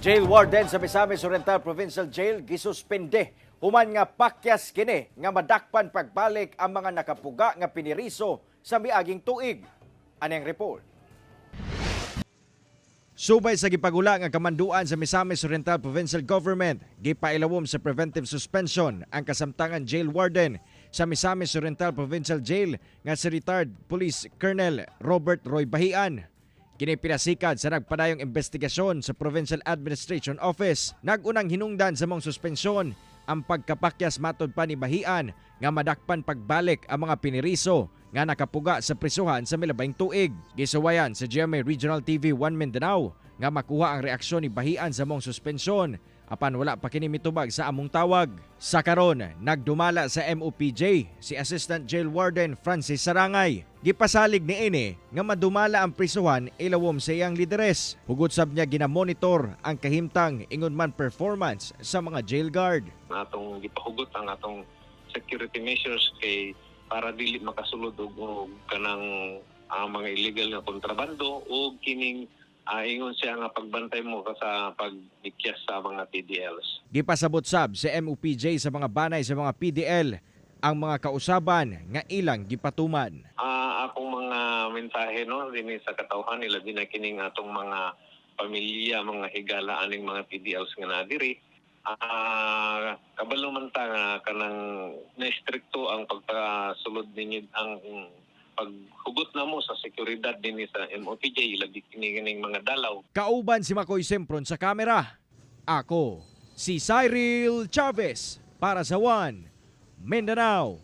Jail warden sa Misamis Oriental Provincial Jail gisuspende human nga pakyas kini nga madakpan pagbalik ang mga nakapuga nga piniriso sa miaging tuig. Anang report. Subay sa gipagula nga kamanduan sa Misamis Oriental Provincial Government, gipailawom sa preventive suspension ang kasamtangan jail warden sa Misamis Oriental Provincial Jail nga si retired Police Colonel Robert Roy Bahian. Kini pinasikad sa nagpadayong investigasyon sa Provincial Administration Office. Nag-unang hinungdan sa maong suspensyon ang pagkapakyas, matod pa ni Bahian, nga madakpan pagbalik ang mga piniriso nga nakapuga sa prisuhan sa milabayng tuig. Gisuwayan sa GMA Regional TV 1 Mindanao nga makuha ang reaksyon ni Bahian sa maong suspensyon, apan wala pa kini mitubag sa among tawag. Sa karon, nagdumala sa MOPJ si Assistant Jail Warden Francis Sarangay. Gipasalig ni ini nga madumala ang prisuhan ilawom sa iyang lideres. Hugot sab niya ginamonitor ang kahimtang, ingon man performance sa mga jail guard. Atong gipahugot ang atong security measures kay para dili makasulod og kanang ang mga illegal nga kontrabando o kining ingon siya nga pagbantay mo ka sa pagbikyas sa mga PDLs. Gipasabot sab sa MOPJ sa mga banay sa mga PDL ang mga kausaban nga ilang gipatuman. Akong mga mensahe, no, dinhi sa katawhan nila din na kining atong mga pamilya, mga higala aning mga PDLs nga nadiri. Kabalo man ta nga kanang na-strikto ang pagpasulod ninyo, ang paghugot namo sa seguridad dinhi sa MOPJ, labi kini kining mga dalaw. Kauban si Makoy Sempron sa kamera. Ako, si Cyril Chavez para sa One Mindanao.